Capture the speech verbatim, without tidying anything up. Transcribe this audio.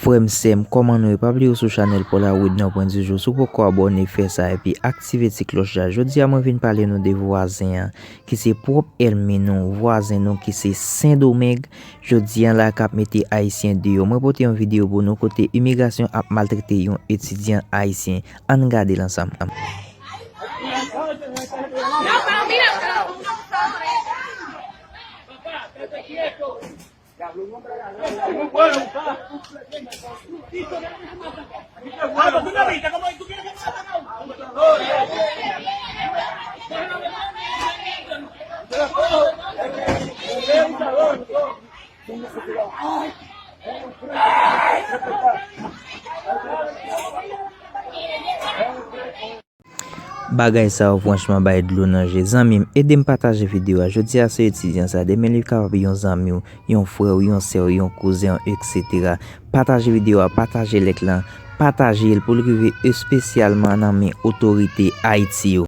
Frè m, sè m, kòman nou ye? Pa bliye w sou chanèl Paul Awid nan pwen di jou. Si w poko abòne, fè sa epi aktive ti klòch la. Jodi a mwen vin pale nou de vwazen an ki se pwòp ènmi nou, vwazen nou ki se Sendomeng. Jodi a la k ap mete Ayisyen deyò. Mwen pote yon videyo pou nou kote imigrasyon ap maltrete yon etidyan ayisyen. Ann gade l ansanm. Bagay sa yo franchman bay dlo nan je. Zanmi m, ede m pataje videyo a. Jodi a se etidyan sa, demen li kapab yon zanmi w, yon frè w, yon sè w, yon kouzen w, etsetera. Pataje videyo a, pataje link lan, pataje l pou l rive espesyalman nan men otorite Ayiti yo.